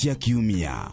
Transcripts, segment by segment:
Cia kiumia.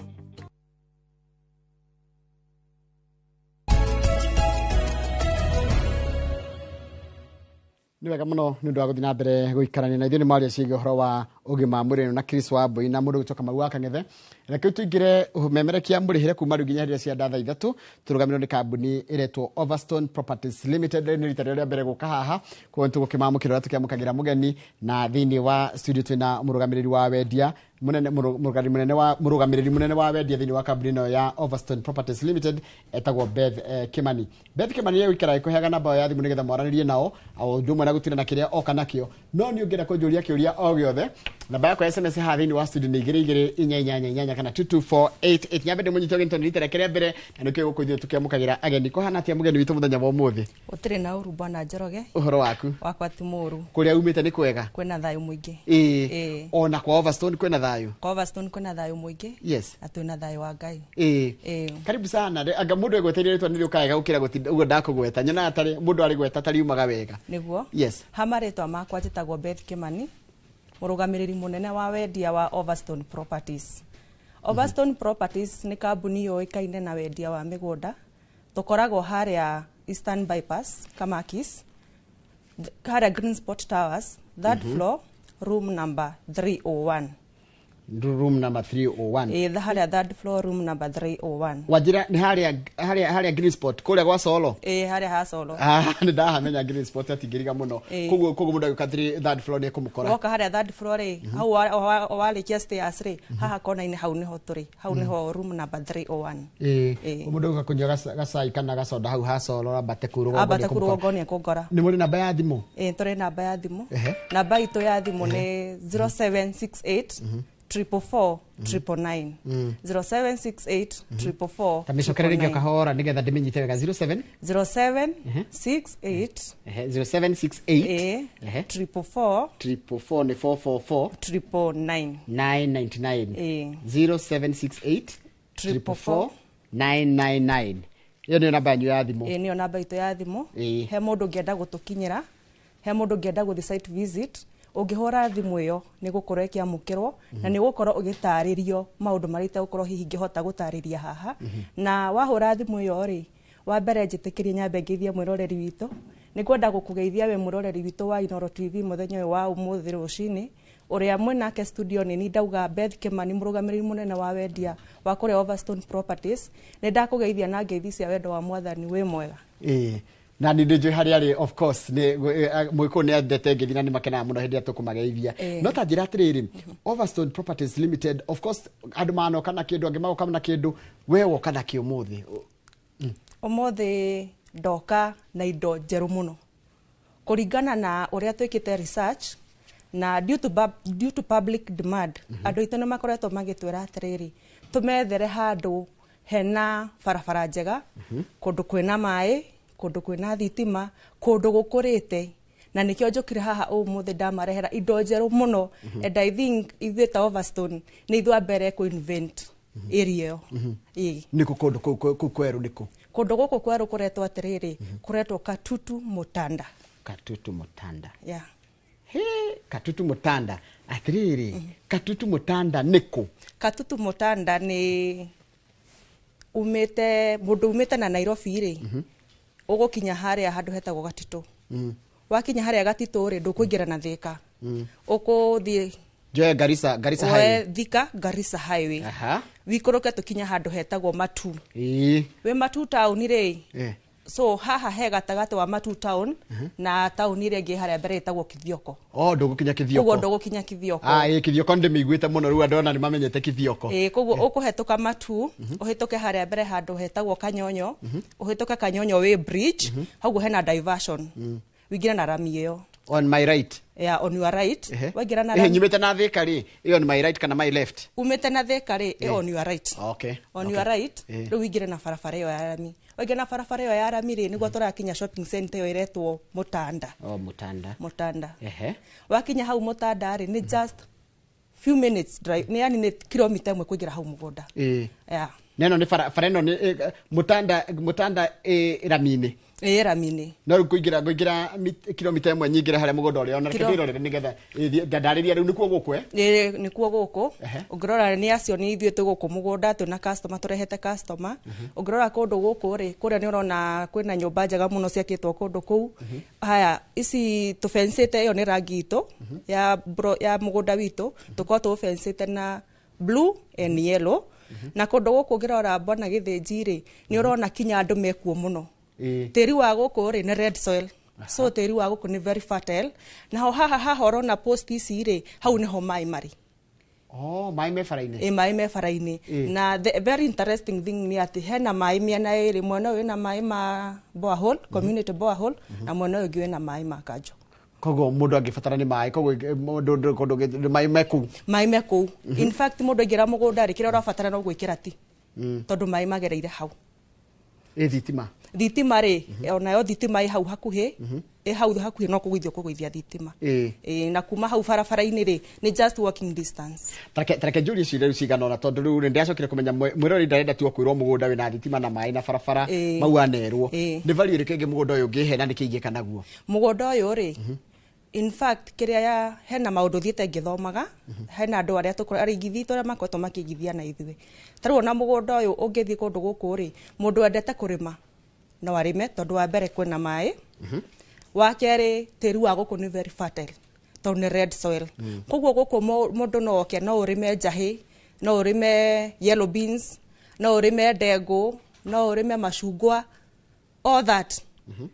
Nĩ wega mũno nĩ ũndũ wa gũthiĩ na mbere gũikarania na ithuĩ. Nĩ mwaria ciĩgiĩ ũhoro wa ũgima wa mwĩrĩ na Chris Wambui na mũndũ gũtoka Mau wa Kang'ethe. Reke tũingĩre ũmemerekia mũrĩhĩre kuma rĩu nginya rĩrĩa cia thaa 3, tũrũgamĩrĩrwo nĩ kambuni ĩretwo Overstone Properties Limited. Rĩrĩ nĩ rita rĩrĩa rĩa mbere gũka haha, koguo nĩ tũgũkĩmamũkĩra ũrĩa tũkĩamũkagĩra mũgeni. Na thĩinĩ wa studio twĩna mũrũgamĩrĩri wa wendia munene, mũrũgamĩrĩri mũnene wa wendia thĩinĩ wa kambuni ĩno ya Overstone Properties Limited, etagwo Beth Kimani. Beth Kimani egũikara ĩkũheaga namba ya thimũ nĩgetha mwaranĩrie nao o ũndũ ũmwe na gũtinda na kĩrĩa oka nakĩo. No nĩ ũngĩenda kũnjũria kĩũria o gĩothe, namba yakwa ya SMS haha thĩinĩ wa studio nĩ 22488 kana 22488. Nyambe ndĩmũnyite ũgeni tondũ nĩ rita rĩake rĩa mbere na nĩkĩo gũkũ ithuĩ tũkĩamũkagĩra ageni. Kũhana atĩa, mũgeni witũ, mũthenya wa ũmũthĩ? Gũtirĩ na ũru, bwana Njoroge. Ũhoro waku? Wakwa ti mũru. Kũrĩa umĩte nĩ kwega? Kwĩna thayũ mũingĩ. Ĩĩ. Ĩĩ. Ona kwa Overstone kwĩna thayũ? Kwa Overstone kwĩna thayũ mũingĩ. Na twĩna thayũ wa Ngai. Ĩĩ. Ĩĩ. Karibu sana. Anga mũndũ egweteire rĩtwa nĩ rĩũkaga wega gũkĩra gũtinda ũguo ndakũgweta, nyonaga tarĩ mũndũ arĩgweta tariumaga wega. Nĩguo. Yes. Ha marĩtwa makwa njĩtagwo Beth Kimani, mũrũgamĩrĩri mũnene wa wendia wa Overstone Properties. Overstone Properties nĩ kambuni yũĩkaine na wendia wa mĩgũnda. Tũkoragwo harĩa Eastern Bypass, Kamakis, harĩa Green Spot Towers, third floor, room number 301. Room number 301? Ĩĩ, harĩa third floor, room number 301. Wanjĩra nĩ harĩa Green Spot kũrĩa gwa Solo? Ĩĩ, harĩa ha Solo. Ah, nĩ ndahamenya Green Spot, atingĩriga mũno. Ĩĩ. Koguo mũndũ agĩũka third floor nĩ ekũmũkora. Woka harĩa third floor rĩ, hau warĩkia stairs rĩ, haha kona-inĩ hau nĩho tũrĩ, hau nĩho room number 301. Ĩĩ. Ĩĩ. Mũndũ agĩũka kũnyua gacai kana gacoda hau ha Solo, ambate kũu rũgongo Ambata nĩ kũ ekũmũkora. rũgongo nĩ ekũngora. Nĩ mũrĩ namba ya thimũ? Ĩĩ, tũrĩ namba ya thimũ. Ehe. Namba itũ ya thimũ nĩ 0768 444 999, 0768 444. Ta mĩcokere rĩngĩ o kahora nĩgetha ndĩmĩnyite wega. 07 0768. Ehe, 0768. Ĩĩ. Ehe. 444. 444 nĩ 444. 999. 999. Ĩĩ. 0768 444 999, ĩyo nĩyo namba yanyu ya thimũ? Ĩĩ, nĩyo namba itũ ya thimũ. Ĩĩ. He mũndũ ũngĩenda gũtũkinyĩra, he mũndũ ũngĩenda gũthiĩ site visit, ũngĩhũra thimũ ĩyo nĩ gũkorwo ĩkĩamũkĩrwo na nĩ gũkorwo ũgĩtarĩrio maũndũ marĩa itagũkorwo hihi ngĩhota gũtarĩria haha. Na wahũra thimũ ĩyo rĩ, wa mbere njĩtĩkĩrie nyambe ngeithie mwĩroreri witũ. Nĩ kwenda gũkũgeithia we mwĩroreri witũ wa Inooro TV mũthenya ũyũ wa ũmũthĩ rũcinĩ. Ũrĩa mwĩnake studio nĩ ni ndauga Beth Kimani, mũrũgamĩrĩri mũnene wa wendia wa kũrĩa Overstone Properties. Nĩ ndakũgeithia na ngeithi cia wendo wa Mwathani. Wĩ mwega? Ĩĩ, na nĩ ndĩnjũĩ harĩa arĩ. Of course nĩ mũgĩkũyũ nĩ endete ngeithi na nĩ makenaga mũno hĩndĩ ĩrĩa tũkũmageithia. Ĩĩ. No ta njĩra atĩrĩrĩ, Overstone Properties Limited, of course andũ manoka na kĩndũ, angĩ magoka na kĩndũ, we woka na kĩ ũmũthĩ? Ũmũthĩ ndoka na indo njerũ mũno kũringana na ũrĩa twĩkĩte research na due to public demand. Andũ aitũ nĩ makoretwo magĩtwĩra atĩrĩrĩ, tũmethere handũ hena barabara njega, kũndũ kwĩna maĩ, kũndũ kwĩna thitima, kũndũ gũkũrĩte, na nĩkĩo njũkire haha ũmũthĩ ndamarehera indo njerũ mũno. And I think ithuĩ ta Overstone nĩ ithuĩ a mbere kũ invent area ĩyo. Ĩĩ. Nĩkũ kũndũ kũu kwerũ nĩkũ? Kũndũ gũkũ kwerũ kũretwo atĩrĩrĩ, kũretwo Katutu Mutanda. Katutu Mutanda. Yeah. He, Katutu Mutanda. Atĩrĩrĩ, Katutu Mutanda nĩkũ? Katutu Mutanda nĩ umĩte, mũndũ umĩte na Nairobi rĩ, ũgũkinya harĩa handũ hetagwo Gatitũ. Wakinya harĩa Gatitũ rĩ, ndũkũingĩra na Thĩka, ũkũthiĩ Njoe Garissa woe Highway. Thika Garissa Highway. Wikũrũke tũkinye handũ hetagwo Matu. Wĩ Matu taũni rĩ, so haha he gatagatĩ wa Matu town na taũni ĩrĩa ĩngĩ harĩa mbere ĩtagwo Kithioko. O ndũgũkinya Koguo Kithioko? ndũgũkinya Kithioko. Ah, ĩĩ, Kithioko nĩ ndĩmĩiguĩte mũno, rĩu andũ ona nĩ mamenyete Kithioko. Ĩĩ, koguo ũkũhetũka Matu, ũhĩtũke harĩa mbere handũ hetagwo Kanyonyo, ũhĩtũke Kanyonyo wĩ bridge hau hena diversion, wĩingĩre na rami ĩyo. On my right? Yeah, on your right. Ehe. Waingĩra na Ehe, rami nyumĩte na Thĩka rĩ, ĩyo on my right kana my left? Umĩte na Thĩka rĩ, ĩ on your right. On your right. Rĩu wĩingĩre na barabara ĩyo ya rami. Waingĩra na barabara ĩyo ya rami rĩ, nĩguo tũrakinya shopping center ĩyo ĩretwo Mutanda. Oh, Mutanda. Mutanda. Ehe. Wakinya hau Mutanda rĩ, nĩ just few minutes drive, nĩ yani nĩ kilomita 1 kũingĩra hau mũgũnda. Ĩĩ. Yeah. Neno nĩ bara ĩno nĩ Mutanda ĩ rami-inĩ. Ĩ rami-inĩ. No rĩu ngũingĩra kilomita 1 nyingĩre harĩa mũgũnda ũrĩa ona reke ndĩrorere nĩgetha ndarĩria rĩu nĩkuo gũkũ Ĩ nĩkuo gũkũ. Ũngĩrora nĩ acio nĩ ithuĩ twĩ gũkũ mũgũnda twĩna customer, tũrehete customer. Ũngĩrora kũndũ gũkũ rĩ, kũrĩa nĩ ũrona kwĩna nyũmba njega mũno ciakĩtwo kũndũ kũu. Haya, ici tũbencĩte, ĩyo nĩ rangi itũ ya mũgũnda witũ, tũkorwo tũũbencĩte na blue and yellow. Na kũndũ gũkũ ũngĩrora Bwana Gĩthĩnji rĩ, nĩ ũrona kinya andũ mekuo mũno. Tĩri wa gũkũ rĩ nĩ red soil, so tĩri wa gũkũ nĩ very fertile. Naho haha ũrona post ici rĩ, hau nĩho maĩ marĩ. Oh, maĩ me bara-inĩ. Ĩ, maĩ me bara-inĩ. Na the very interesting thing nĩ atĩ hena maĩ mĩena ĩrĩ, mwena ũyũ wĩna maĩ ma borehole, community borehole, na mwena ũyũ ũngĩ wĩna maĩ ma kanjo. Koguo mũndũ angĩbatara nĩ maĩ, koguo mũndũ kũndũ maĩ me kũu. Maĩ me kũu. In fact mũndũ aingĩra mũgũnda rĩ, kĩrĩa ũrabatara no gwĩkĩra ti, tondũ maĩ magereire hau. Ĩ thitima? Thitima rĩ, onayo thitima ĩ hau hakuhĩ, ĩ hau hakuhĩ, no kũgũithio kũgũithia thitima. Ĩ, na kuma hau barabara-inĩ rĩ, nĩ just walking distance. Tareke njũrie ciũria rĩu cigana ũna, tondũ rĩu nĩ ndĩracokire kũmenya mwĩroreri ndarenda tu kwĩrwo mũgũnda wĩna thitima na maĩ na barabara, mau anerwo. Nĩ value ĩrĩkũ ĩngĩ mũgũnda ũyũ ũngĩhe na nĩkĩ ingĩka naguo? Mũgũnda ũyũ rĩ, in fact kĩrĩa ya hena maũndũ thiĩte ngĩthomaga, hena andũ arĩa tũkoragwo arĩigithia itũ arĩa makoretwo makĩigithia na ithuĩ. Ta rĩu ona mũgũnda ũyũ ũngĩthiĩ kũndũ gũkũ rĩ, mũndũ wendete kũrĩma no arĩme, tondũ wa mbere kwĩna maĩ, wa kerĩ tĩri wa gũkũ nĩ very fertile tondũ nĩ red soil. Koguo gũkũ mũndũ no oke, no ũrĩme njahĩ, no ũrĩme yellow beans, no ũrĩme ndengũ, no ũrĩme macungwa, all that,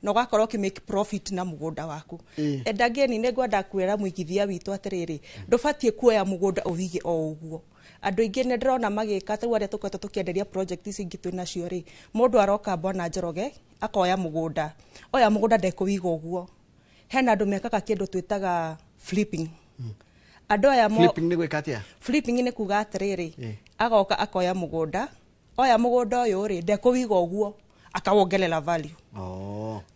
na ũgakorwo ũkĩ make profit na mũgũnda waku. And again nĩ ngwenda kwĩra mũigithia witũ atĩrĩrĩ, ndũbatiĩ kuoya mũgũnda ũwĩige o ũguo. Andũ aingĩ nĩ ndĩrona magĩka ta rĩu arĩa tũkoretwo tũkĩenderia project ici ingĩ twĩ nacio rĩ, mũndũ aroka Bwana Njoroge akoya mũgũnda, oya mũgũnda ndekũwiga ũguo. Hena andũ mekaga kĩndũ twĩtaga flipping. Andũ aya Flipping nĩ gwĩka atĩa? Flipping nĩ kuga atĩrĩrĩ, agoka akoya mũgũnda, oya mũgũnda ũyũ rĩ, ndekũwiga ũguo, akawongerera value.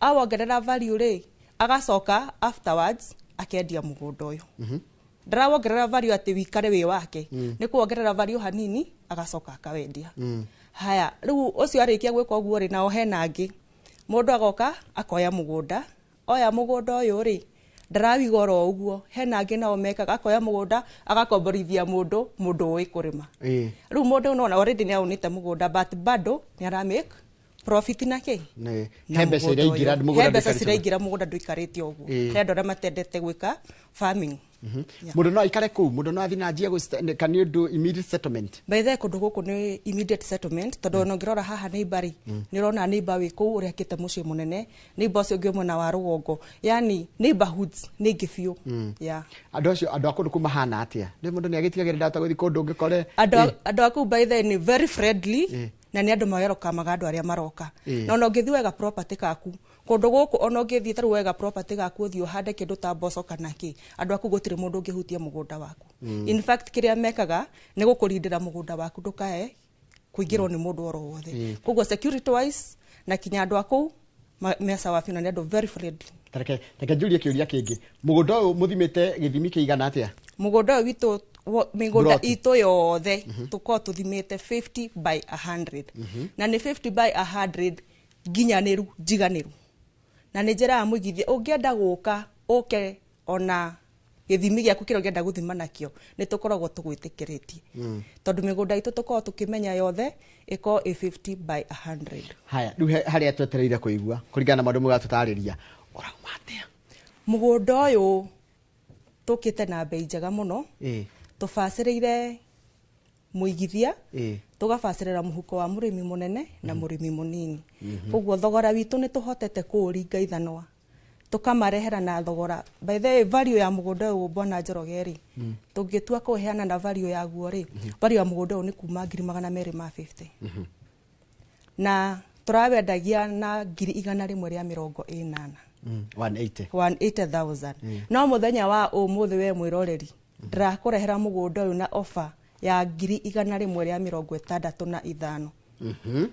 Awongerera value rĩ, agacoka afterwards akendia mũgũnda ũyũ. Ndarawongerera value atĩ wikare wĩ wake, nĩ kuongerera value hanini agacoka akawendia. Haya, rĩu ũcio arĩkia gwĩka ũguo rĩ, nao hena angĩ, mũndũ agoka akoya mũgũnda, oya mũgũnda ũyũ rĩ, ndarawiga oro ũguo. Hena angĩ nao mekaga, akoya mũgũnda agakomborithia mũndũ, mũndũ ũĩ kũrĩma. Rĩu mũndũ nona already nĩ aunĩte mũgũnda, but bado nĩ ara make profit na kĩ. He mbeca iraingĩra mũgũnda He mbeca ndũikarĩte. Ciraingĩra, mũgũnda ndũikarĩte ũguo. He andũ arĩa matendete gwĩka farming. Mũndũ no aikare kũu, mũndũ no athiĩ na anjie can you do immediate settlement? By the way, kũndũ gũkũ nĩ immediate settlement, tondũ ona ũngĩrora haha neighbor rĩ, nĩ ũrona neighbor wĩ kũu ũrĩa akĩte mũciĩ mũnene, neighbor ũcio ũngĩ mwena wa rũgongo, yani neighborhoods nĩ ingĩ biũ, yeah. Andũ acio, andũ a kũndũ kũu mahana atĩa? Nĩ mũndũ nĩ agĩtigagĩrĩra ndahota gũthiĩ kũndũ ũngĩkore. Andũ a kũu by the way nĩ very friendly, na nĩ andũ mawerokamaga andũ arĩa maroka. Na ona ũngĩthiĩ wega property gaku kũndũ gũkũ, ona ũngĩthiĩ tarĩu wega property gaku ũthiĩ ũhande kĩndũ ta mboco kana kĩ, andũ aku gũtirĩ mũndũ ũngĩhutia mũgũnda waku. In fact kĩrĩa mekaga nĩ gũkũrindĩra mũgũnda waku ndũkae kũingĩrwo nĩ mũndũ oro wothe. Koguo security wise na kinya andũ a kũu me sawa biũ na nĩ andũ very friendly. Tareke njũrie kĩũria kĩngĩ. Mũgũnda ũyũ mũthimĩte gĩthimi kĩigana atĩa? Mũgũnda ũyũ witũ mĩgũnda Plot. itũ yothe tũkorwo tũthimĩte 50 by 100, na nĩ 50 by 100 nginyanĩru njiganĩru, na nĩ njĩraga mũigithia ũngĩenda gũka ũke ona gĩthimi gĩaku kĩrĩa ũngĩenda gũthima nakĩo, nĩ tũkoragwo tũgwĩtĩkĩrĩtie, tondũ mĩgũnda itũ tũkoragwo tũkĩmenya yothe ĩkorwo ĩ 50 by 100. Haya, rĩu harĩa twetereire kũigua kũringana na maũndũ mũgatũtarĩria, ũrauma atĩa? Mũgũnda ũyũ tũkĩte na bei njega mũno. Tũbacĩrĩire mũigithia, tũgabacĩrĩra mũhuko wa mũrĩmi mũnene na mũrĩmi mũnini. Koguo thogora witũ nĩ tũhotete kũũringa ithanwa, tũkamarehera na thogora. By the way, value ya mũgũnda ũyũ Bwana Njoroge rĩ, tũngĩtua kũheana na value yaguo rĩ, value ya mũgũnda ũyũ nĩ kuma 250,000, na tũrawendagia na 180,000. 180. 180,000. No mũthenya wa ũmũthĩ, we mwĩroreri, ndĩrakũrehera mũgũnda ũyũ na offer ya 165,000.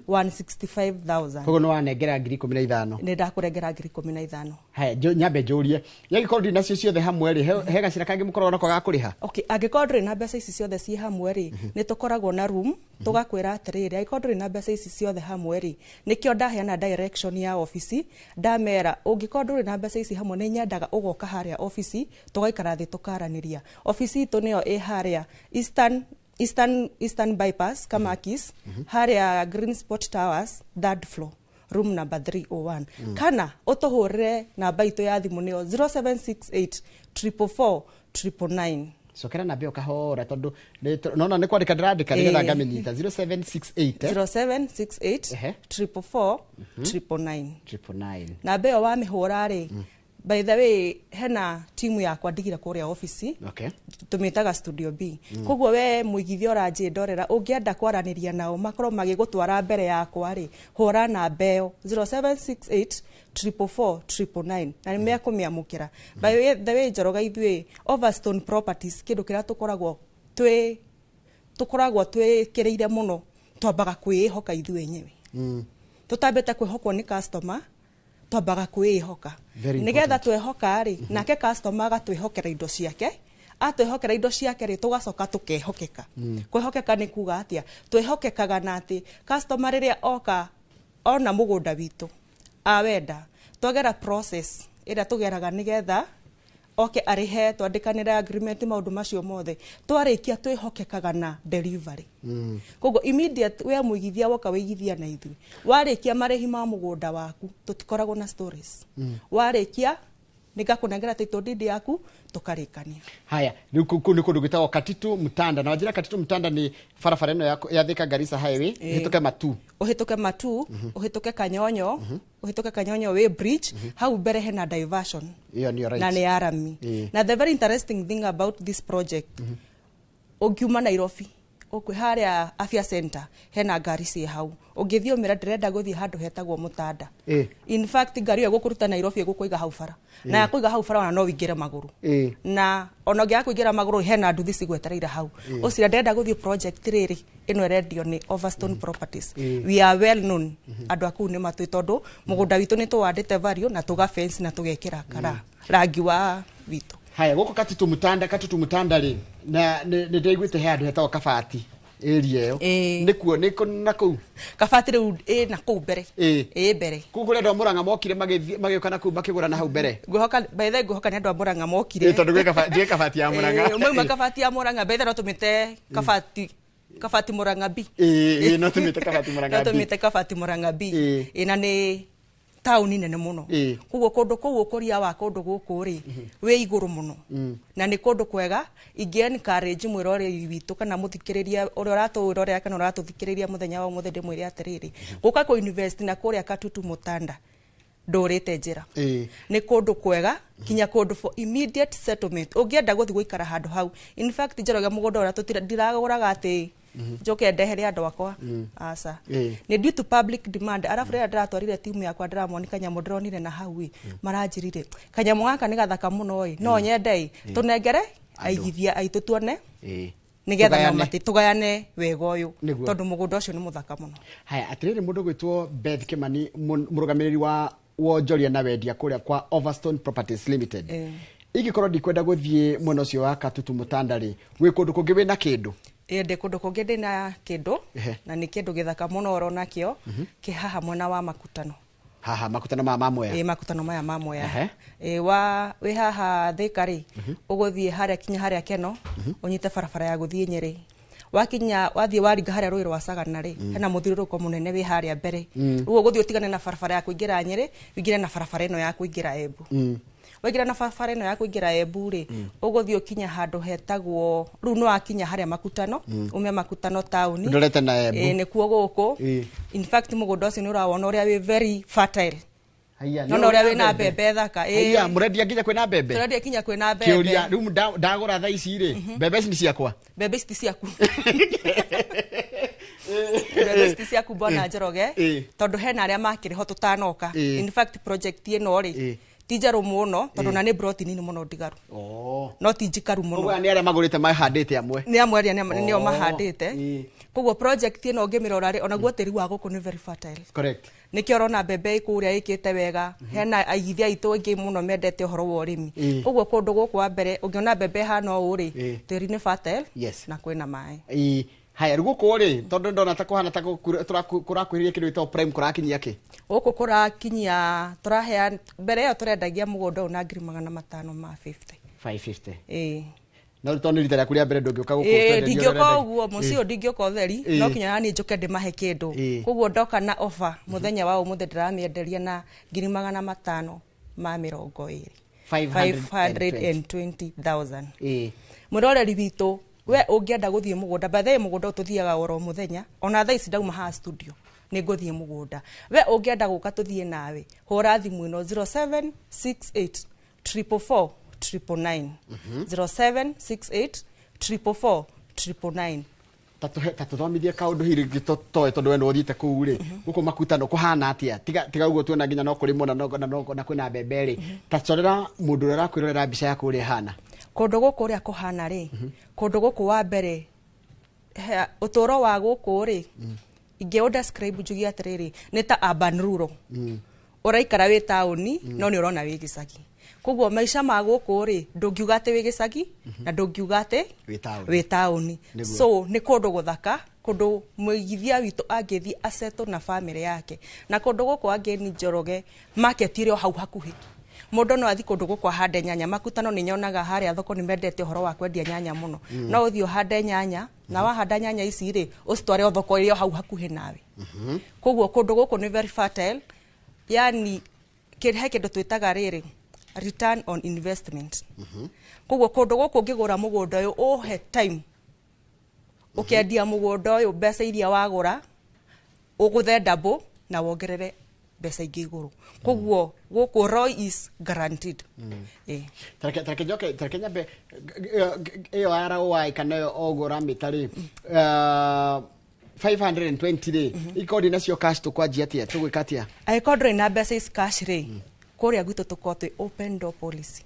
165,000. Koguo nĩ wanengera 15,000. Nĩ ndakũrengera 15,000. Haya, nyambe njũrie, yangĩkorwo ndĩ nacio ciothe hamwe rĩ, he gacĩra kangĩ mũkoragwo nako ga kũrĩha? Okay, angĩkorwo ndũrĩ na mbeca ici ciothe ciĩ hamwe rĩ, nĩ tũkoragwo na room, tũgakwĩra atĩrĩrĩ, angĩkorwo ndũrĩ na mbeca ici ciothe hamwe rĩ, nĩkĩo ndaheana direction ya obici, ndamera ũngĩkorwo ndũrĩ na mbeca ici hamwe, nĩ nyendaga ũgoka harĩa obici, tũgaikara thĩ tũkaranĩria. Obici itũ nĩyo ĩ harĩa Eastern Bypass, Kamakis, harĩa Green Spot Towers, third floor, room number 301. Kana ũtũhũrĩre namba itũ ya thimũ nĩyo 0768 444 999. Cokera namba ĩyo kahora, tondũ nona nĩ kwandĩka ndĩrandĩka nĩgetha ngamĩnyita. 0768 0768 444 999. 999. Namba ĩyo wamĩhũra rĩ, by the way, hena timu yakwa ndigire kũrĩa obici, tũmĩtaga Studio B. Koguo we mũigithia ũranjĩndorera, ũngĩenda kwaranĩria nao makorwo magĩgũtwara mbere yakwa rĩ, hũra namba ĩyo 0768 444 999 na nĩ mekũmĩamũkĩra. By the way, Njoroge, ithuĩ Overstone Properties, kĩndũ kĩrĩa tũkoragwo twĩkĩrĩire mũno, twambaga kwĩĩhoka ithuĩ enyewe. Tũtambĩte kwĩhokwo nĩ customer, twambaga kwĩĩhoka. Very Nĩgetha important. twehoka rĩ, nake customer agatwĩhokera indo ciake, atwĩhokera indo ciake rĩ, tũgacoka tũkehokeka. Kwĩhokeka nĩ kuga atĩa? Twĩhokekaga na atĩ customer rĩrĩa oka ona mũgũnda witũ awenda, twagera process ĩrĩa tũgeraga nĩgetha oke arĩhe, twandĩkanĩre agreement, maũndũ macio mothe twarĩkia, twĩhokekaga na delivery. Koguo immediate we mũigithia woka wĩigithia na ithuĩ, warĩkia marĩhi ma mũgũnda waku, tũtikoragwo na stories. Warĩkia, nĩngakũnengera title deed yaku, tũkarĩkania. Haya, rĩu kũu nĩ kũndũ gwĩtagwo Katitu Mutanda, na wanjĩra Katitu Mutanda nĩ barabara ĩno ya Thika Garissa Highway, hĩtũke Matu. Ũhĩtũke Matu, ũhĩtũke Kanyonyo, ũhĩtũke Kanyonyo way bridge, hau mbere hena diversion. Ĩyo nĩyo, right. Na nĩ ya rami. Na the very interesting thing about this project, ũngiuma Nairobi ũkwĩ harĩa Afya Center, hena ngari ciĩ hau, ũngĩthiĩ ũmĩra ndĩrenda gũthiĩ handũ hetagwo Mũtanda, in fact ngari ĩyo ĩgũkũruta Nairobi ĩgũkũiga hau bara, na yakũiga hau bara ona no ũingĩre magũrũ. Na ona ũngĩaga kũingĩra magũrũ, hena nduthi cigwetereire hau, ũcira ndĩrenda gũthiĩ project rĩrĩ ĩno ĩrendio nĩ Overstone Properties. We are well known, andũ a kũu nĩ matũĩ, tondũ mũgũnda witũ nĩ tũwandĩte value na tũga fence na tũgekĩra kara rangi wa witũ. Haya, gũkũ Katitu Mutanda, Katitu Mutanda rĩ, na nĩ ndaiguĩte he handũ hetagwo Kabati area ĩyo. Nĩkuo nĩ na kũu? Kabati rĩu ĩ na kũu mbere. Ĩ mbere. Kũu kũrĩa andũ a Mũrang'a mokire magĩũka na kũu makĩgũra na hau mbere. Ngwĩhoka, by the way, ngwĩhoka nĩ andũ a Mũrang'a mokire. Tondũ gwĩ njũĩ Kabati ya Mũrang'a. Mauma Kabati ya Mũrang'a, by the way, no tũmĩte Kabati Mũrang'a B. Ĩ, no tũmĩte Kabati Mũrang'a No B. tũmĩte Kabati Mũrang'a B. Ĩ, na nĩ taũni nene mũno. Koguo kũndũ kũu, ũkũria wa kũndũ gũkũ rĩ, wĩ igũrũ mũno, na nĩ kũndũ kwega. Ingĩ encourage mwĩroreri witũ kana mũthikĩrĩria ũrĩa ũratũrorera kana ũratũthikĩrĩria mũthenya wa ũmũthĩ, ndĩmwĩre atĩrĩrĩ, gũka kũ invest na kũrĩa Katutu Mutanda, ndũrĩte njĩra. Nĩ kũndũ kwega, kinya kũndũ for immediate settlement ũngĩenda gũthiĩ gũikara handũ hau. In fact, Njoroge, mũgũnda ũrĩa ndiragũraga atĩ njoke ndehere andũ akwa, aca. Nĩ due to public demand. Arabu rĩrĩa ndĩratwarire timu yakwa, ndĩramoni kanyamũ ndĩronire na hau ĩ, maranjĩrire kanyamũ gaka nĩ gathaka mũno ĩ, no nyende ĩ, tũnengere aigithia aitũ tuone nĩgetha Tũgayane. no tũgayane wega ũyũ, Nĩguo. tondũ mũgũnda ũcio nĩ mũthaka mũno. Haya, atĩrĩrĩ, mũndũ gwĩtwo Beth Kimani, mũrũgamĩrĩri wa wonjoria na wendia kũrĩa kwa Overstone Properties Limited, ingĩkorwo ndikwenda gũthiĩ mwena ũcio wa Katutu Mutanda rĩ, gwĩ kũndũ kũngĩ wĩna kĩndũ? Ĩ, ndĩ kũndũ kũngĩ ndĩna kĩndũ. Na nĩ kĩndũ gĩthaka mũno oro nakĩo, kĩ haha mwena wa Makutano. Haha Makutano ma Mwea? Ĩ, Makutano maya ma Mwea. Ĩ, wa wĩ haha Thĩka rĩ, ũgũthiĩ harĩa kinya harĩa Keno, ũnyite barabara ya gũthiĩ Nyĩrĩ, wakinya wathiĩ waringa harĩa rũĩ rwa Sagana rĩ, hena mũthiũrũrũko mũnene wĩ harĩa mbere. Rĩu ũgũthiĩ ũtigane na barabara ya kũingĩra Nyĩrĩ, ũingĩre na barabara ĩno ya kũingĩra Embu. Waingĩra na barabara ĩno ya kũingĩra Embu rĩ, ũgũthiĩ ũkinya handũ hetagwo, rĩu nĩ wakinya harĩa Makutano, ume Makutano taũni. Ndorete na Embu. Ĩ, nĩkuo gũkũ. In fact, mũgũnda ũcio nĩ ũrawona ũrĩa wĩ very fertile. Haiya, Nona ũrĩa wĩna mbembe thaka. Ĩ. Haiya, mũrendia nginya kwĩna mbembe? Tũrendia kinya kwĩna mbembe. Kĩũria rĩu, ndagũra thaa ici rĩ, mbembe ici nĩ ciakwa? Mbembe ici ti ciaku, mbembe ici ti ciaku, mbona Njoroge, tondũ hena arĩa makĩrĩ ho tũtanoka. In fact, project ĩno rĩ, Ti njerũ mũno tondũ na nĩ broti nini mũno ndigaru. No ti njikaru mũno. Ũguo nĩ arĩa magũrĩte mahandĩte amwe. Nĩ amwe arĩa nĩo mahandĩte. Koguo project ĩno ũngĩmĩrora rĩ, onaguo tĩri wa gũkũ nĩ very fertile. Correct. Nĩkĩo ũrona mbembe kũrĩa ĩkĩte wega. Hena aigithia aitũ aingĩ mũno mendete ũhoro wa ũrĩmi. Koguo kũndũ gũkũ wa mbere ũngĩona mbembe ĩhana ũũ rĩ, tĩri nĩ fertile na kwĩna maĩ. Haya, rĩu gũkũ rĩ, tondũ ndona ta kũhana ta kũrakuhĩrĩria kĩndũ gĩtagwo prime, kũrakinyia kĩ? Gũkũ kũrakinyia, tũrahea mbere ĩyo tũrendagia mũgũnda ũyũ na 550,000. 550. Ĩĩ. No tondũ nĩ rita rĩaku rĩa mbere ndũngĩũka gũkũ twenderio ũrĩa Ndingĩũka ũrendagia. ũguo, mũciĩ ũyũ ndingĩũka ũtheri, no kinya naniĩ njũke ndĩmahe kĩndũ. Koguo ndoka na offer mũthenya wa ũmũthĩ ndĩramĩenderia na 520,000. 520. 520,000. Mwĩroreri witũ, we ũngĩenda gũthiĩ mũgũnda, by the way mũgũnda ũyũ tũthiaga oro mũthenya, ona thaa ici ndauma haha studio nĩ ngũthiĩ mũgũnda. We ũngĩenda gũka tũthiĩ nawe, hũra thimũ ĩno 0768 444 999. 0768 444 999. Ta tũthomithie kaũndũ hihi rĩngĩ toĩ tondũ we nĩ ũthiĩte kũu rĩ, gũkũ makutano kũhana atĩa? Tiga ũguo tuona nginya no kũrĩmwo na kwĩna mbembe rĩ. Ta corera mũndũ ũrĩa ũrakwĩrorera mbica yaku ũrĩa ĩhana. Kũndũ gũkũ ũrĩa kũhana rĩ, kũndũ gũkũ wa mbere, ũtũũro wa gũkũ rĩ, ingĩ describe njuge atĩrĩrĩ, nĩ ta urban rural. Ũraikara wĩ taũni, no nĩ ũrona wĩ gĩcagi. Koguo maica ma gũkũ rĩ, ndũngiuga atĩ wĩ gĩcagi, na ndũngiuga atĩ Wĩ taũni. wĩ taũni. Nĩguo. So nĩ kũndũ gũthaka, kũndũ mũigithia witũ angĩthiĩ acetwo na bamĩrĩ yake. Na kũndũ gũkũ angĩ Njoroge, market ĩrĩ o hau hakuhĩ. Mũndũ no athiĩ kũndũ gũkũ ahande nyanya. Makutano nĩ nyonaga harĩa thoko nĩ mendete ũhoro wa kwendia nyanya mũno. No ũthiĩ ũhande nyanya, na wahanda nyanya ici rĩ, ũcitware o thoko ĩrĩ o hau hakuhĩ nawe. Koguo kũndũ gũkũ nĩ very fertile. Yani, he kĩndũ twĩtaga rĩrĩ, return on investment. Koguo kũndũ gũkũ ũngĩgũra mũgũnda ũyũ, ũhe time. Ũkendia mũgũnda ũyũ mbeca iria wagũra, ũgũthe double na wongerere mbeca ingĩ igũrũ. Koguo gũkũ ROI is guaranteed. Tareke njoke, tareke nyambe ĩyo ya ROI kana ĩyo o ũguo ũramĩta rĩ, 520 rĩ, ikorwo ndĩ nacio cash tũkwanjia atĩa, tũgwĩka atĩa? Angĩkorwo ndũrĩ na mbeca ici cash rĩ, kũrĩa gwitũ tũkoragwo twĩ open door policy.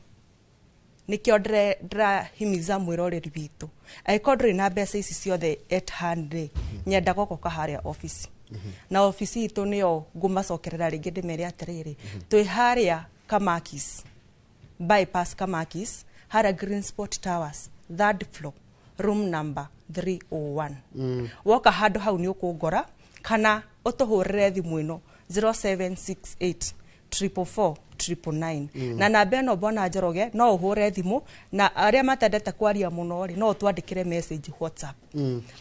Nĩkĩo ndĩrahimiza mwĩroreri witũ. Angĩkorwo ndũrĩ na mbeca ici ciothe at hand rĩ, nyendaga ũgoka harĩa office. Na office itũ nĩyo ngũmacokerera rĩngĩ ndĩmere atĩrĩrĩ, twĩ harĩa Kamakis, bypass Kamakis, harĩa Green Sport Towers, third floor, room number 301. Woka handũ hau nĩ ũkũngora, kana ũtũhũrĩre thimũ ĩno 0768 444 999. Na namba ĩno Bwana Njoroge no ũhũre thimũ, na arĩa matendete kwaria mũno rĩ, no ũtwandĩkĩre message WhatsApp.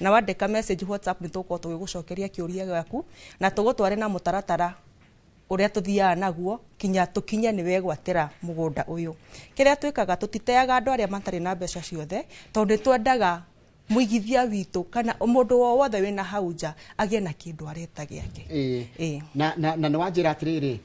Na wandĩka message WhatsApp nĩ tũgũkorwo tũgĩgũcokeria kĩũria gĩaku, na tũgũtware na mũtaratara ũrĩa tũthiaga naguo kinya tũkinye nĩ wegwatĩra mũgũnda ũyũ. Kĩrĩa twĩkaga, tũtiteaga andũ arĩa matarĩ na mbeca ciothe, tondũ nĩ twendaga mũigithia witũ kana mũndũ o wothe wĩna hau nja agĩe na kĩndũ areta gĩake. Na nĩ wanjĩra atĩrĩrĩ,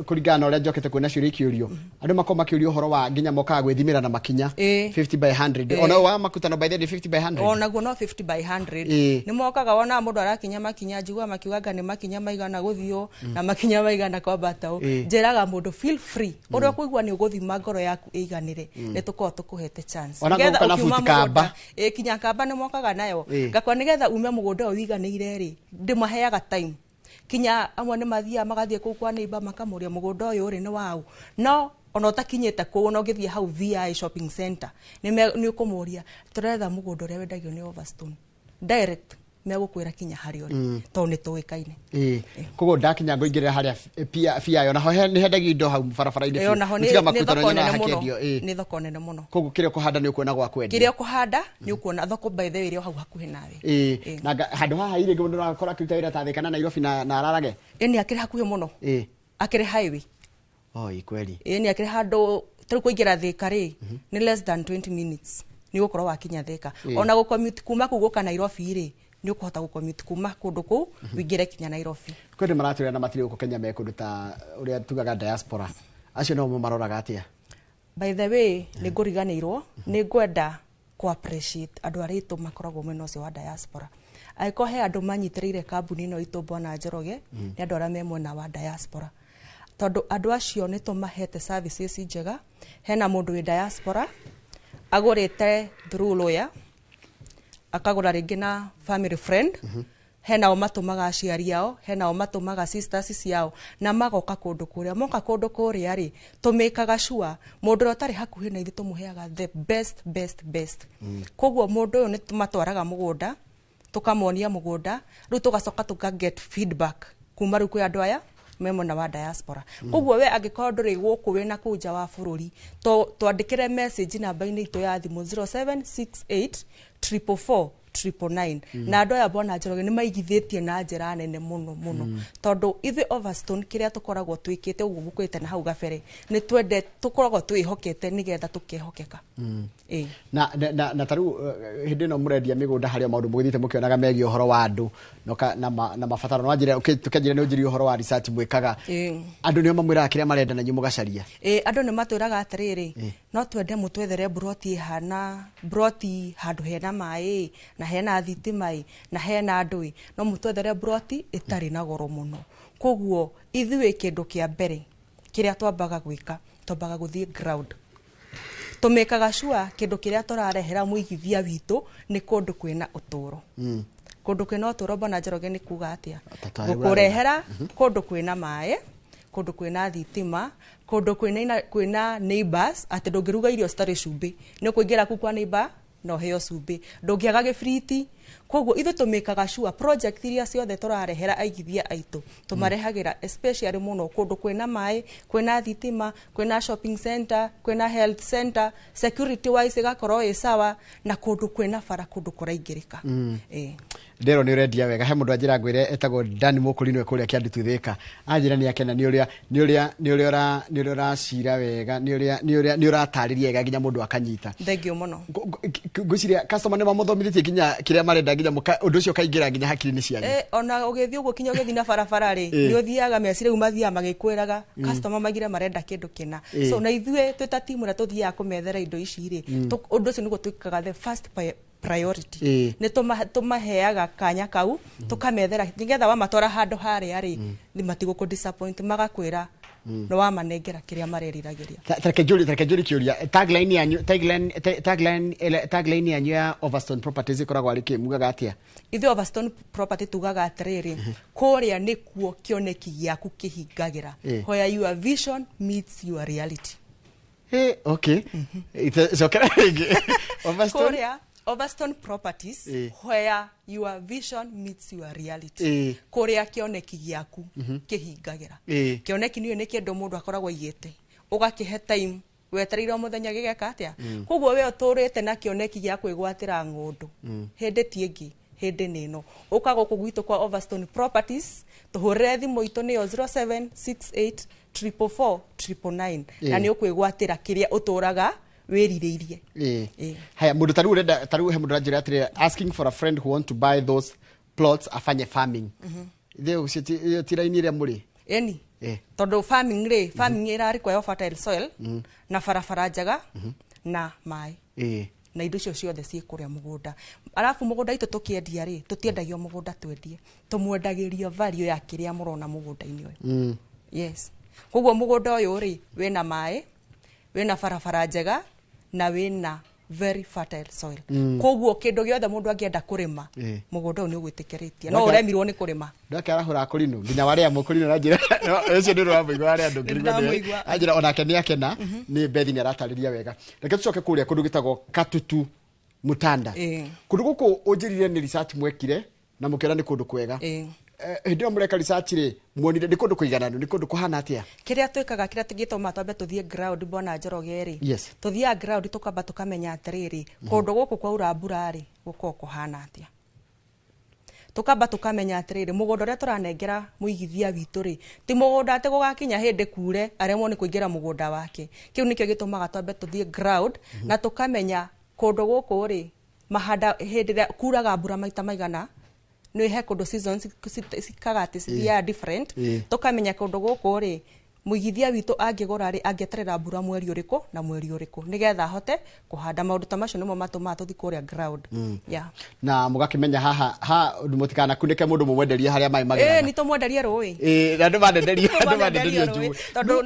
kũringana na ũrĩa njokete kuona ciũria ikĩũrio, andũ makorwo makĩũria ũhoro wa nginya mokaga gwĩthimĩra na makinya 50 by 100. Ona wa makutano by the way 50 by 100. Onaguo no 50 by 100. Nĩ mokaga wonaga mũndũ arakinya makinya, njiguaga makiuga anga nĩ makinya maigana gũthiĩ na makinya maigana kwambata ũũ. Njĩraga mũndũ feel free, ũrĩa ũkũigua nĩ ũgũthima ngoro yaku ĩiganĩre, nĩ tũkoragwo tũkũhete chance. Ona Nĩgetha gũka na ũkiuma buti kamba. mũgũnda, kinya kamba nĩ mokaga nayo. Ngakora nĩgetha ume mũgũnda ũyũ ũiganĩire rĩ, ndĩmaheaga time. Kinya amwe nĩ mathiaga magathiĩ kũu kwa neighbor makamũria mũgũnda ũyũ rĩ nĩ waũ. No ona ũtakinyĩte kũu, ona ũngĩthiĩ hau VI shopping center, nĩ ũkũmũria tũretha mũgũnda ũrĩa wendagio nĩ Overstone. Direct megũkwĩra kinya harĩa ũrĩ, tondũ nĩ tũĩkaine. Koguo ndakinya ngũingĩrĩra harĩa VI, onaho nĩ hendagio indo hau barabara-inĩ biũ. Onaho Gũtiga nĩ makutano thoko nyonaga nene mũno. hakĩendio, Nĩ thoko nene mũno. Koguo kĩrĩa ũkũhanda nĩ ũkuona gwa kwendia. Kĩrĩa ũkũhanda nĩ ũkuona thoko by the way ĩrĩ o hau hakuhĩ nawe. Na handũ haha irĩ mũndũ arakora akĩruta wĩra ta Thika na Nairobi na ararage. Nĩ akĩrĩ hakuhĩ mũno. Akĩrĩ highway. Oi, kweli. Nĩ akĩrĩ handũ tarĩu kũingĩra Thika rĩ, nĩ less than 20 minutes nĩ ũgũkorwo wakinya Thika. Ona gũcommute kuma kũu gũka Nairobi rĩ, nĩ ũkũhota gũcommute kuma kũndũ kũu ũingĩre kinya Nairobi. Kwĩ andũ maratwĩra na matirĩ gũkũ Kenya, me kũndũ ta ũrĩa tugaga diaspora. Acio no maroraga atĩa? By the way, nĩ ngũriganĩirwo, nĩ ngwenda kũ appreciate andũ arĩa aitũ makoragwo mwena ũcio wa diaspora. Angĩkorwo he andũ manyitĩrĩire kambuni ĩno itũ Bwana Njoroge, nĩ andũ arĩa me mwena wa diaspora. Tondũ andũ acio nĩ tũmahete services njega. Hena mũndũ wĩ diaspora agũrĩte through lawyer, akagũra rĩngĩ na family friend. Hena o matũmaga aciari ao, hena o matũmaga sisters ciao na magoka kũndũ kũrĩa. Moka kũndũ kũrĩa rĩ, tũmĩkaga sure mũndũ ũrĩa ũtarĩ hakuhĩ na ithuĩ tũmũheaga the best, best, best. Koguo mũndũ ũyũ nĩ tũmatwaraga mũgũnda, tũkamonia mũgũnda, rĩu tũgacoka tũka get feedback kuma rĩu kwĩ andũ aya me mwena wa diaspora. Koguo we angĩkorwo ndũrĩ gũkũ, wĩna kũu nja wa bũrũri, twandĩkĩre message namba-inĩ itũ ya thimũ 0768 444 999. Na andũ aya, Bwana Njoroge, nĩ maigithĩtie na njĩra nene mũno mũno, tondũ ithuĩ Overstone kĩrĩa tũkoragwo twĩkĩte ũguo ngũkwĩte na hau gabere, nĩ twende tũkoragwo twĩhokete nĩgetha tũkehokeka. Ĩĩ. Na tarĩu hĩndĩ ĩno mũrendia mĩgũnda, harĩa maũndũ mũgĩthiĩte mũkĩonaga megiĩ ũhoro wa andũ na mabataro, no wanjĩre tũkĩanjĩra nĩ ũnjĩrie ũhoro wa research mwĩkaga. Andũ nĩo mamwĩraga kĩrĩa marenda na inyuĩ mũgacaria? Ĩ, andũ nĩ matwĩraga atĩrĩrĩ, no twende mũtwethere mburoti ĩhana mburoti handũ hena maĩ na hena thitima ĩ na hena andũ ĩ, no mũtwethere mburoti ĩtarĩ na goro mũno. Koguo ithuĩ kĩndũ kĩa mbere kĩrĩa twambaga gwĩka, twambaga gũthiĩ ground, tũmĩkaga sure kĩndũ kĩrĩa tũrarehera mũigithia witũ nĩ kũndũ kwĩna ũtũro. Kũndũ kwĩna ũtũro, Bwana Njoroge, nĩ kuga atĩa? Ta Gũkũrehera kũndũ kwĩna maĩ, kũndũ kwĩna thitima, kũndũ kwĩna neighbors, atĩ ndũngĩruga irio citarĩ cumbĩ, nĩ ũkũingĩra kuu kwa neighbor na ũheo cumbĩ, ndũngĩaga gĩbiriti. Koguo ithuĩ tũmĩkaga sure project iria ciothe tũrarehera aigithia aitũ, tũmarehagĩra especially mũno kũndũ kwĩna maĩ, kwĩna thitima, kwĩna shopping center, kwĩna health center, security wise ĩgakorwo ĩ sawa, na kũndũ kwĩna bara, kũndũ kũraingĩrĩka. Ĩĩ. Ndĩrwo nĩ ũrendia wega. He mũndũ anjĩra ngwĩre etagwo Dan Mũkũrinwe kũrĩa Kĩandutu Thĩka, anjĩra nĩ akena nĩ ũrĩa ũracira wega, nĩ ũrĩa nĩ ũratarĩria wega nginya mũndũ akanyita. Thank you mũno. Ngwĩciria customer nĩ mamũthomithĩtie nginya kĩrĩa marenda, nginya ũndũ ũcio ũkaingĩra nginya hakiri-inĩ cianyu. Ona ũgĩthiĩ ũguo, kinya ũgĩthiĩ na barabara rĩ, nĩ ũthiaga meciria rĩu mathiaga magĩkwĩraga customer maigire marenda kĩndũ kĩna. So na ithuĩ twĩ ta timu ĩrĩa tũthiaga kũmethera indo ici rĩ, ũndũ ũcio nĩguo twĩkaga the first priority. Nĩ tũmaheaga kanya kau tũkamethera nĩgetha wamatwara handũ harĩa rĩ, nĩ matigũkũ disappoint, magakwĩra nĩ wamanengera kĩrĩa mareriragĩria. Ta reke njũrie kĩũria. Tagline yanyu, tagline yanyu ya Overstone Properties ĩkoragwo arĩ kĩ? Mugaga atĩa? Ithuĩ Overstone Property tugaga atĩrĩrĩ, kũrĩa nĩkuo kĩoneki gĩaku kĩhingagĩra, where your vision meets your reality. Hey, okay. Cokera rĩngĩ. Overstone. Kũrĩa Overstone Properties, where your vision meets your reality. Kũrĩa kĩoneki gĩaku kĩhingagĩra. Kĩoneki nĩyo nĩ kĩndũ mũndũ akoragwo aigĩte, ũgakĩhe time, wetereire o mũthenya gĩgeka atĩa. Koguo we ũtũrĩte na kĩoneki gĩa kwĩgwatĩra ng'ũndũ, hĩndĩ ti ĩngĩ, hĩndĩ nĩ ĩno. Ũka gũkũ gwitũ kwa Overstone Properties, tũhũrĩre thimũ itũ nĩyo 0768 444 999, na nĩ ũkwĩgwatĩra kĩrĩa ũtũraga wĩrirĩirie. Haya, mũndũ tarĩu ũrenda, tarĩu he mũndũ aranjĩra atĩrĩrĩ, asking for a friend who want to buy those plots afanye farming. Ithĩ ũcio ĩyo ti raini ĩrĩa mũrĩ? Ĩni. Tondũ farming rĩ, farming ĩra require fertile soil na barabara njega na maĩ, na indo icio ciothe ciĩ kũrĩa mũgũnda. Arabu mũgũnda itũ tũkĩendia rĩ, tũtiendagio mũgũnda twendie, tũmwendagĩrio value ya kĩrĩa mũrona mũgũnda-inĩ ũyũ. Yes, koguo mũgũnda ũyũ rĩ, wĩna maĩ, wĩna barabara njega na wĩna very fertile soil. Koguo kĩndũ gĩothe mũndũ angĩenda kũrĩma, mũgũnda ũyũ nĩ ũgwĩtĩkĩrĩtie, no ũremirwo nĩ kũrĩma. Ndoke arahũra kũrinũ nginya warĩa mũkũrinũ aranjĩra ũcio nĩ ũramũigua warĩa andũ. Nĩndamũigua. Anjĩra onake nĩ akena nĩ Bethi, nĩ aratarĩria wega. Reke tũcoke kũrĩa kũndũ gĩtagwo Katutu Mutanda. Kũndũ gũkũ ũnjĩrire nĩ research mwekire na mũkĩona nĩ kũndũ kwega. Hĩndĩ ĩyo mũreka research rĩ, muonire nĩ kũndũ kũigananu? Nĩ kũndũ kũhana atĩa? Kĩrĩa twĩkaga, kĩrĩa gĩtũmaga twambe tũthiĩ ground, Bwana Njoroge rĩ, tũthiaga ground tũkamba tũkamenya atĩrĩrĩ, kũndũ gũkũ kwaura mbura rĩ, gũkoragwo kũhana atĩa. Tũkamba tũkamenya atĩrĩrĩ, mũgũnda ũrĩa tũranengera mũigithia witũ rĩ, ti mũgũnda atĩ gũgakinya hĩndĩ kure aremwo nĩ kũingĩra mũgũnda wake. Kĩu nĩkĩo gĩtũmaga twambe tũthiĩ ground na tũkamenya kũndũ gũkũ rĩ, mahanda hĩndĩ ĩrĩa kuraga mbura maita maigana, nĩ he kũndũ seasons cikaga atĩ cithiaga different. Tũkamenya kũndũ gũkũ rĩ, Mũigithia witũ angĩgũra rĩ, angĩeterera mbura mweri ũrĩkũ na mweri ũrĩkũ nĩgetha ahote kũhanda. Maũndũ ta macio nĩmo matũmaga tũthiĩ kũrĩa ground, yeah. Na mũgakĩmenya haha ha mũtikanakunĩke mũndũ mũmwenderie harĩa maĩ magerana. Nĩ tũmwenderie rũĩ. Ĩĩ, na andũ mandenderio rũĩ. Njũĩ. Tondũ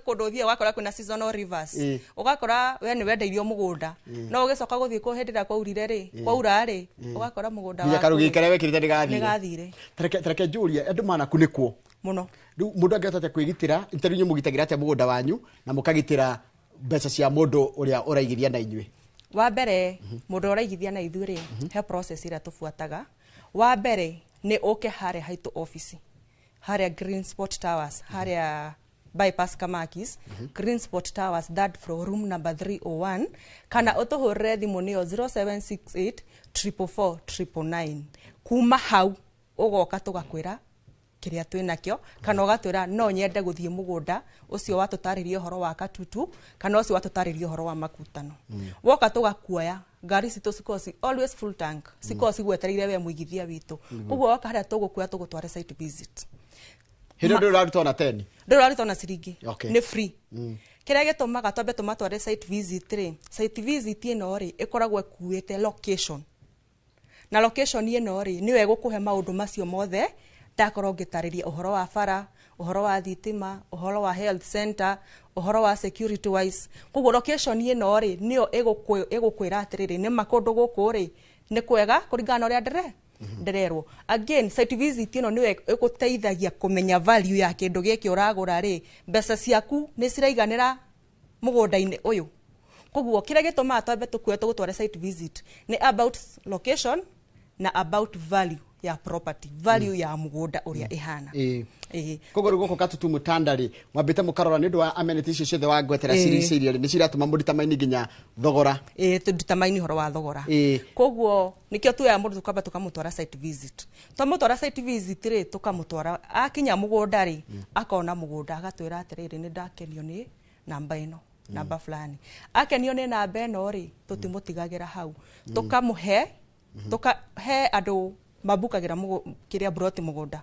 kũndũ ũthiaga ũgakora kwĩna seasonal rivers. Ũgakora we nĩ wendeirio mũgũnda, no ũgĩcoka gũthiĩ kũ hĩndĩ ĩrĩa kwaurire rĩ, kwaura rĩ, ũgakora mũgũnda nginya waku karũgĩ rĩ, karĩa wekĩrĩte nĩ gathire. Nĩ gathire. Tareke njũrie, andũ manakunĩkwo mũno. Rĩu mũndũ angĩhota atĩa kwĩgitĩra? Tarĩu inyuĩ mũgitagĩra atĩa mũgũnda wanyu na mũkagitĩra mbeca cia mũndũ ũrĩa ũraigithia na inyuĩ? Wa mbere, mũndũ ũraigithia na ithuĩ rĩ, he process ĩrĩa tũbuataga. Wa mbere nĩ ũke harĩa haitũ office, harĩa Green Spot Towers, harĩa Bypass Kamakis, Green Spot Towers, third floor, room number 301, kana ũtũhũrĩre thimũ nĩyo 0768 444 999. Kuma hau ũgoka tũgakwĩra kĩrĩa twĩ nakĩo, kana ũgatwĩra no nyende gũthiĩ mũgũnda ũcio watũtarĩria ũhoro wa Katutu, kana ũcio watũtarĩria ũhoro wa Makutano. Woka tũgakuoya ngari citũ, cikoragwo ci always full tank, cikoragwo cigwetereire we mũigithia witũ. Koguo woka harĩa tũgũkuoya tũgũtware site visit. Hĩndĩ ĩyo ndũraruta ona 10? Ndũraruta ona ciringi. Nĩ free. Kĩrĩa gĩtũmaga twambe tũmatware site visit rĩ, site visit ĩno rĩ, ĩkoragwo ĩkuĩte location, na location ĩno rĩ, nĩyo ĩgũkũhe maũndũ macio mothe ndakorwo ngĩtarĩria, ũhoro wa bara, ũhoro wa thitima, ũhoro wa health center, ũhoro wa security wise. Koguo location ĩno rĩ, nĩyo ĩgũkwĩra atĩrĩrĩ, nĩma kũndũ gũkũ rĩ nĩ kwega kũringana na ũrĩa ndĩrerwo. Again, site visit ĩno nĩyo ĩgũteithagia kũmenya value ya kĩndũ gĩkĩ ũragũra rĩ, mbeca ciaku nĩ ciraiganĩra mũgũnda-inĩ ũyũ. Koguo kĩrĩa gĩtũmaga twambe tũkue tũgũtware site visit nĩ about location na about value ya property, value ya mũgũnda ũrĩa ĩhana. Ĩĩ. Koguo rĩu gũkũ Katutu Mũtanda rĩ, mwambĩte mũkarora nĩ ũndũ wa amenity icio ciothe wangwetera cirigicĩirie rĩ, nĩ ciratũma mũritamaini nginya thogora. Ĩĩ, tũnditamaini ũhoro wa thogora. Koguo nĩkĩo tuoya mũndũ tũkamba tũkamũtwara site visit. Twamũtwara site visit rĩ, tũkamũtwara, akinya mũgũnda rĩ, akona mũgũnda, agatwĩra atĩrĩrĩ, nĩ ndakenio nĩ namba ĩno, namba fulani. Akenio nĩ namba ĩno rĩ, tũtimũtigagĩra hau, tũkamũhe, tũkahe andũ mambukagĩra kĩrĩa broti mũgũnda.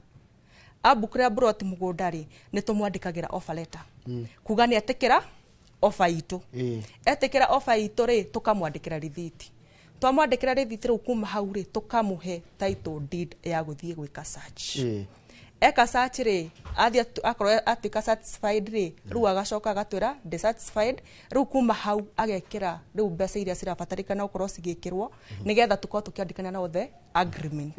Ambukĩra broti mũgũnda rĩ, nĩ tũmwandĩkagĩra offer letter kuga nĩ etĩkĩra offer itũ. Etĩkĩra offer itũ rĩ, tũkamwandĩkĩra rithiti. Twamwandĩkĩra rithiti rĩu, kuma hau rĩ, tũkamũhe title deed ya gũthiĩ gwĩka search. Eka search rĩ, athiĩ akorwo atuĩka satisfied rĩ, rĩu agacoka agatwĩra ndĩ satisfied. Rĩu kuma hau agekĩra rĩu mbeca iria cirabatarĩkana gũkorwo cigĩkĩrwo nĩgetha tũkorwo tũkĩandĩkana na othe agreement.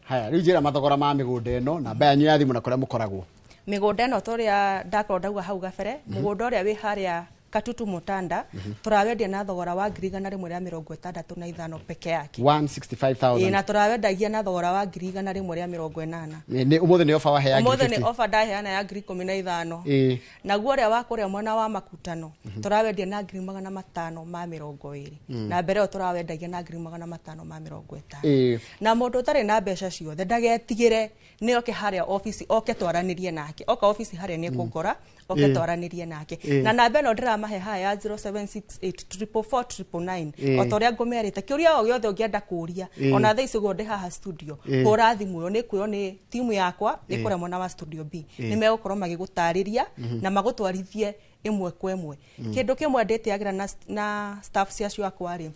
Haya, rĩu njĩra mathogora ma mĩgũnda ĩno, namba yanyu ya thimũ na kũrĩa mũkoragwo. Mĩgũnda ĩno, tũrĩa ndakorwo ndauga hau gabere, mũgũnda ũrĩa wĩ harĩa Katutu Mũtanda tũrawendia na thogora wa 165,000 peke yake. 165,000. Ĩĩ, na tũrawendagia na thogora wa 180,000. Nĩ ũmũthĩ nĩ ofa waheya? Ũmũthĩ 50. Nĩ ofa ndaheana ya 15,000. Naguo ũrĩa wa kũrĩa mwena wa Makutano tũrawendia na 520,000, na mbere ĩyo tũrawendagia na 550,000. Na mũndũ ũtarĩ na mbeca ciothe ndagetigĩre, nĩ oke harĩa ofici, oke twaranĩrie nake. Oka ofici harĩa nĩ ekũngora, oke twaranĩrie nake. Na namba ĩno ndĩramahe haha ya 0768 444 999, o ta ũrĩa ngũmerĩte, kĩũria o gĩothe ũngĩenda kũũria, ona thaa ici ũguo ndĩ haha studio, hũra thimũ ĩyo, nĩ kuoywo nĩ timu yakwa ĩ kũrĩa mwena wa studio B. Nĩ megũkorwo magĩgũtarĩria na magũtwarithie ĩmwe kwa ĩmwe. Kĩndũ kĩmwe ndĩtĩagĩra na staff ciacio akwa rĩ,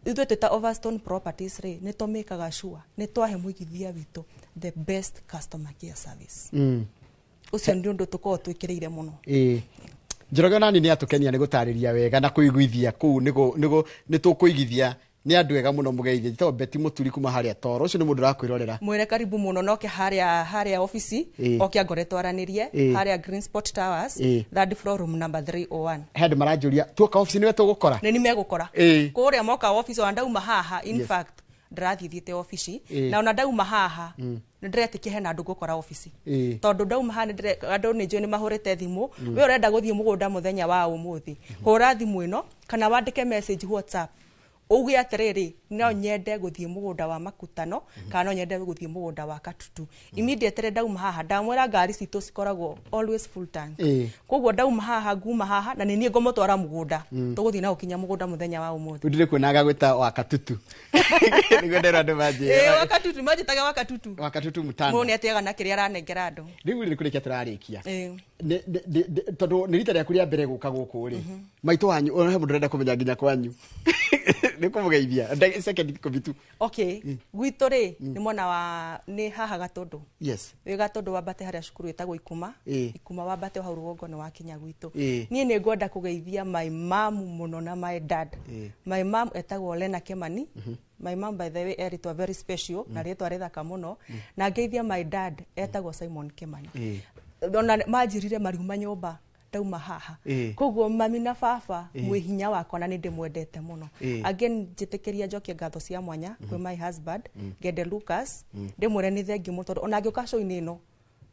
ithuĩ twĩ ta Overstone Properties rĩ, nĩ tũmĩkaga sure nĩ twahe mũigithia witũ the best customer care service. Ũcio nĩ ũndũ tũkoragwo twĩkĩrĩire mũno. Ĩĩ, Njoroge, nani nĩ atũkenia nĩ gũtarĩria wega na kũiguithia kũu nĩgũ nĩ tũkũigithia nĩ andũ ega mũno. Mũgeithie, njĩtagwo Betty Mũturi kuma harĩa Toro, ũcio nĩ mũndũ ũrakwĩrorera. Mwĩre karibu mũno, noke harĩa ofici, oke angore twaranĩrie harĩa Green Spot Towers, third floor, room number 301. He andũ maranjũria, tuoka ofici nĩwe tũgũkora? Nĩ megũkora kũrĩa moka ofici. Ona ndauma haha, in fact ndĩrathiĩ thiĩte ofici, na ona ndauma haha nĩ ndĩretĩkia hena andũ ngũkora ofici, tondũ ndauma haha andũ nĩ njũĩ nĩ mahũrĩte thimũ. We ũrenda gũthiĩ mũgũnda mũthenya wa ũmũthĩ, hũra thimũ ĩno kana wandĩke message WhatsApp. Uge atiriri, no nyende guthie mugunda wa Makutano kana no nyende guthie mugunda wa Katutu. Immediately ndauma haha, ndamwira ngari citũ cikoragwo always full tank. Koguo ndauma haha, nguma haha na nĩ niĩ ngũmũtwara mũgũnda. Tũgũthiĩ na gũkinya mũgũnda mũthenya wa ũmũthĩ. Ndire kuonaga gwĩta wa Katutu nĩguo ndĩrona andũ manjĩra. Ĩĩ, wa Katutu, manjĩtaga wa Katutu. Wa Katutu Mutanda. Mũndũ nĩ atĩaga na kĩrĩa aranengera andũ. Rĩu rĩ, kũrĩkia tũrarĩkia. Tondũ nĩ rita rĩaku rĩa mbere gũka gũkũ rĩ, maitũ wanyu ona he mũndũ ũrenda kũmenya nginya kwanyu nĩ kũmũgeithia second ikũmi tu. Okay, gwitũ rĩ, nĩ mwena wa nĩ haha Gatũndũ. Wĩ Gatũndũ wambate harĩa cukuru ĩtagwo Ikuma. Ikuma wambate hau rũgongo nĩ wakinya gwitũ. Niĩ nĩ ngwenda kũgeithia my mom mũno na my dad. My mom etagwo Lena Kimani. My mom, by the way, erĩtwa very special na rĩtwa rĩthaka mũno. Na ngeithia my dad etagwo Simon Kimani. Ona manjĩrire mariuma nyũmba ndauma haha. Koguo mami na baba mwĩ hinya wakwa na nĩ ndĩmwendete mũno. Again, njĩtĩkĩria njokie ngatho cia mwanya kwĩ my husband Gede Lucas, ndĩmwĩre nĩ thengiũ mũno tondũ ona ngĩũka show-inĩ ĩno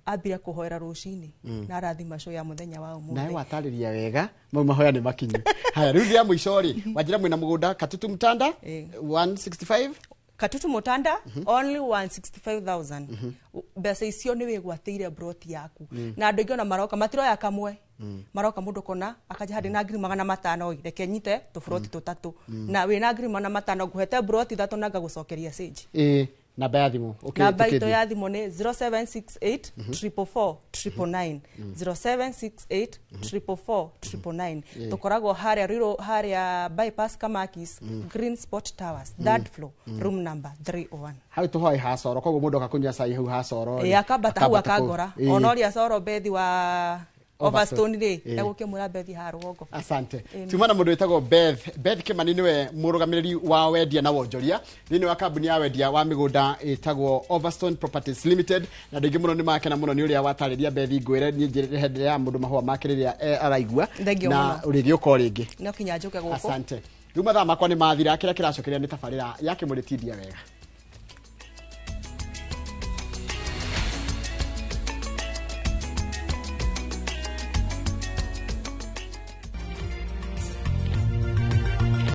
ambire kũhoera rũcinĩ na arathima show ya mũthenya wa ũmũthĩ. Nawe watarĩria wega, mau mahoya nĩ makinyu. Haya, rĩu rĩa mũico rĩ, wanjĩra mwĩna mũgũnda Katutu Mutanda 165. Katutu Mutanda, only 165,000. Mbeca icio nĩ wĩgwatĩire broti yaku. Na andũ aingĩ ona maroka matiroya kamwe, maroka mũndũ kona akanja handĩ na 500,000 ĩ, reke nyite tũburoti tũtatũ. Na wĩna 500,000 ngũhete broti ithatũ na ngagũcokeria cĩnji. Ĩĩ, namba ya thimũ? Namba itũ ya thimũ nĩ 0768 444 999, 0768 444 999. Tũkoragwo harĩa Ruiru, harĩa bypass Kamakis, Green Spot Towers, third floor, room number 301. Hau tũhoe hacoro, koguo mũndũ oka kũnyua cai hau hacoro rĩ, Ĩ, akambata hau akambata kũu. akangora. Ona ũrĩa coro bethi wa Overstone. Overstone rĩ, egũkĩmwĩra bethi haha rũgongo. Asante. Tuma na mũndũ wĩtagwo Beth Kimani, nĩwe mũrũgamĩrĩri wa wendia na wonjoria thĩinĩ wa kambuni ya wendia wa mĩgũnda ĩtagwo Overstone Properties Limited. Na andũ aingĩ mũno nĩ makena mũno nĩ ũrĩa watarĩria. Beth, ngwĩre niĩ njĩre ya mũndũ mahũa make rĩrĩa araigua. Thengiũ Na mũno. ũrĩgĩũka o rĩngĩ. No kinya njũke gũkũ. Asante. Rĩu mathaa makwa nĩ mathira, kĩrĩa kĩracokeria nĩ tabarĩra ya Kĩmũrĩ Tindia Wega.